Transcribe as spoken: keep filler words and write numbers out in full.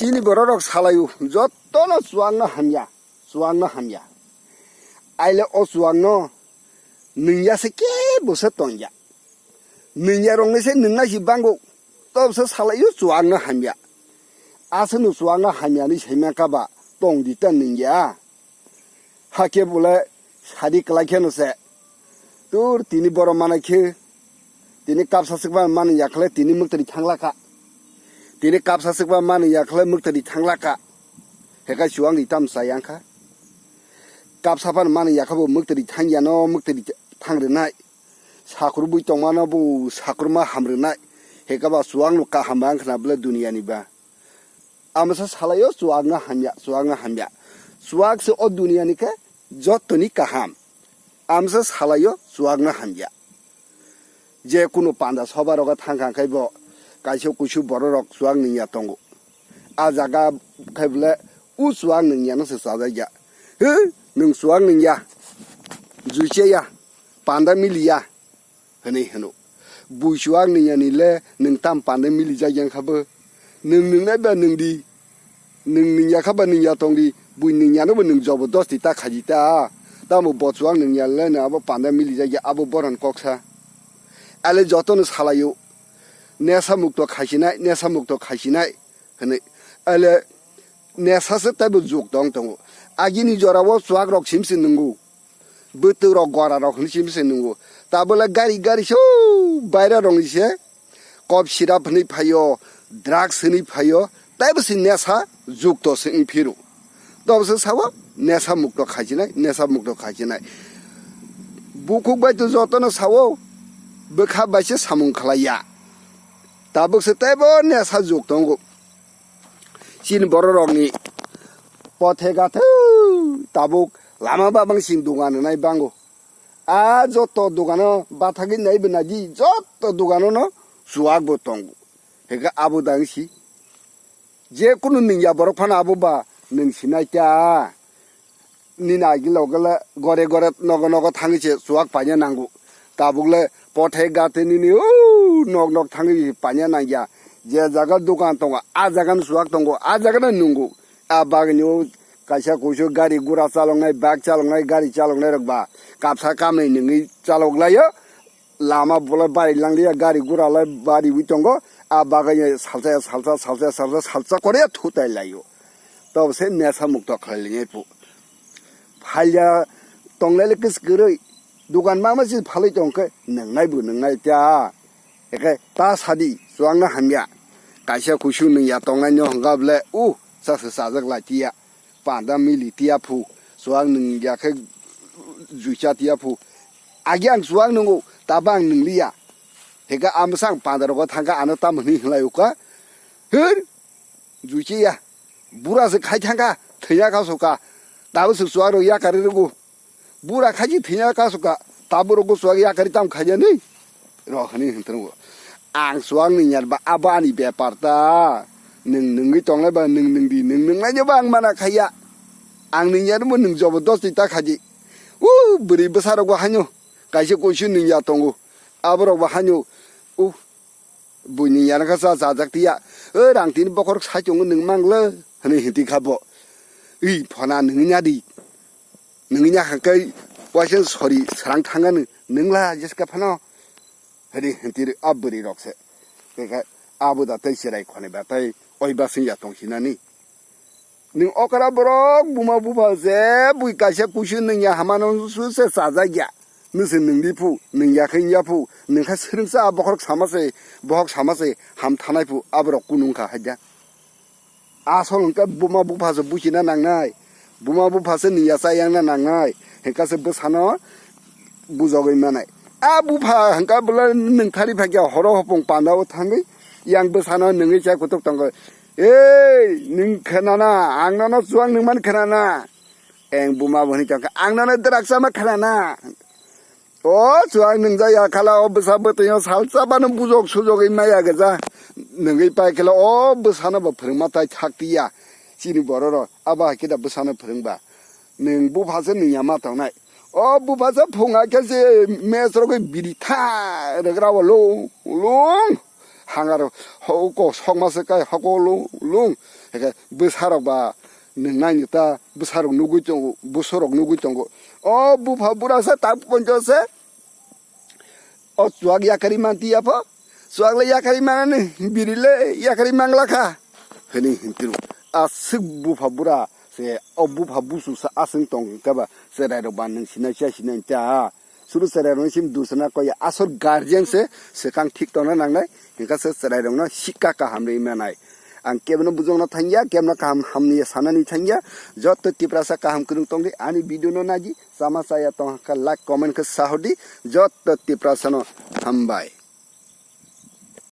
Chini bororok salaio, jotono chuwakno hamya, chuwakno hamya. Aile o chuwakno nwngya se kebo se tongya. Nwngya rokni se nwngnai si bango, tob se salaio chuwakno hamya. Aswkno chuwakno hamya ni saimaka ba tong di ta nwngya. Hakhe bole sadi kwlai kheno se. Tur tini borok manai khe, tini kapsa swkma manwi yakhle tini mwktwiri thanglaka. Tini kapsa swkma manwi yakhle mwktwiri thanglaka. Hekha chuwak ni tam chayang kha. Kapsa pan manwi yakha bo mwktwiri thangyano mwktwiri thangrinai. Sakur bui tongmano bo sakurma hamrinai. Hekha ba chuwak no kaham ba wngkhna bole duniya ni ba. Amsa salaio chuwakno hamya, chuwakno hamya. Chuwak se o duniya ni khe jottoni kaham. Amsa salaio chuwakno hamya. Je kunu panda soba rogo thang kha khai bo kaisa kusu bororok chuwak nungya tongo. A jaga khai bole u chuwak nungya no se chajakya. He, nung chuwak nungya. Juichaya. Panda miliya. Hwnwi hwno. Bui chuwak nungya ni le nwng tam panda milijak yang kha bo. Nwng nungnai ba nung di. Nwng nungya kha ba nungya tong di. Bui nungya no bo nwng jobodosti ta khaji ta. Tamo bo chuwak nungya le nwng abo panda milijak ya abo bohrokni kok sa. Ale jotono salaio. Nesa mukto khaisinai, nesa mukto khaisinai. Hwnwi. Ale nesa se taibo juk tong tongo. Agini jorao chuwak rok simsi nungo. Bwtwrok gorarok hwnwi simi se nungo. Tabole gari gari so baira rokni se kop sirap hwnwi phaio, drugs hwnwi phaio, taibo se nesa jukto se wng phiro. Tobo se sao nesa mukto khaijinai, nesa mukto khaijinai. Bukhuk bai to jotono sao bwkha bai se samung khlaiya. Tabuk se taibo nesa juk tongo. Chini bororokni pothe gathe tabuk lama babang sing dogan rwnai bango. A joto dogano bathagwi naibo naidi joto doganono chuwakbo tongo. Hwnkhe abo dang si. Je kunu nungya borok phano abo ba nung sinai ta. Nini agi loge le gore gore nogo nogo thangwi se chuwak paina nango. Tabuk le pothe gathe nini o nok nok thangwi paina nangya. Je jaga dogan tongo, a jaga no chuwak tongo, a jaga no nungo. A bagwi o kaisa kuisu gari gura chaloknai, bike chaloknai, gari chaloknai rok ba kapsa kamni nungwi chalok laio. Lama bole bari langlia, gari gura lai bariwi tongo. A bagwi salsa salsa salsa salsa salsa kore thutai laio. Tobo se nesa mukto khlai lingya pu. Phalya tonglai le kis kwrwi. Dogan mama si phalwi tongkhe nungnai bo nungnai ta. Eke ta sadi chuwakno hamya. Kaisa kuisu nungya tongnai no hwnkha bole u chasa chajak lai tiya. Panda mili tiya phu, chuwak nungya khe juicha tiya phu. Agi ang chuwak nungo, tabo ang nungliya. Hwnkhe amsa ang panda rogo thangkha, ano tamo hwnwi hwnlai ukha. Hir, juichiya. Bura se khai thangkha, thwiya kha soka. Tabo se chuwak rok yakarwi rwgo. Bura khaji thwiya kha soka. Tabo rok chuwak yakarwi tamo khaijani. Rok hwnwi hwn tongo. Ang chuwak nungya ba abo ani bepar ta. Nwng nungwi tonglai ba nwng nung di, nwng nungnai no ba ang mana khaiya. Ang nungya no bo nwng jobodosti ta khaji. U bwrwi bwsa rok bo haino kaisa kuisu nungya tongo. Abo rok bo haino u bui nungya no kha cha chajak tiya. O rang tini bokhorok sai tongo nwng mang le hwnwi hinti kha bo. Ui phona nungya di. Nungya kha kai waisa sori srang thangani nungla jeska phano. Hwnwi hinti a bwrwi rok se. Tei khe abo da tei cherai khoni ba tei oi ba singya tong sinani. Nwng okra borok buma bupha je bui kaisa kuisu nungya hamano su se chajak ya. Nwse nungdi phu, nungya khe wngya phu, nwng kha swrwngsa bokhorok sama se, bohok sama se ham thanai phu, aborok kunu wngkha haida. Asol hwnkhe buma bupha se buchina nangnai, buma bupha se nungya chayangna nangnai, hwnkhe se bwsano bujogwi manai. A bupha hwnkhe bwle nungthari phaikhe horo hopong pandao thangwi yang bwsano nungwi chai kutuk tongkha. Ei, nwng khwnana, ang nono chuwak nungmani khwnana. Eng buma bo hwnwi tongkha, ang nono draksa ma khwnana. O chuwak nungjak ya khala o bwsa bwtwino salsa bano bujok sujogwi maya gwja. Nungwi pai khala o bwsano bo phwrwngma tai thak tiya. Chini bororok abo hai khe da bwsano phwrwngba. Nwng bupha se nungya ma tongnai. O bupha se phunga khe se mech rogwi biri tha rwgra o lung lung. hangar hoko sokma se kai hoko lung lung. Hake bwsarok ba nwng naini ta bwsarok nugwi tongo, bwsarok nugwi tongo. O bupha bura se tak ponjo se. O chuak yakari manti yapho. Chuak le yakari manani, biri le yakari mangla kha. Hini hintiro. Aswk bupha bura se, o bupha busu sa aswng tong khe ba, cherai rok ba nwng sinai cha sinai cha. Suru cherai rok sim dusana koi asor guardian se, swkang thik tongna nangnai. Hingkha se cherai rokno sikka kaham rwi manai. Ang kebono bujokna thangya, kebono kaham hamni sanani thangya. Joto Tiprasa kaham kwrwng tongdi, ani video no naidi, sama chaya tong kha like, comment khe sahordi, joto Tiprasa no hambai.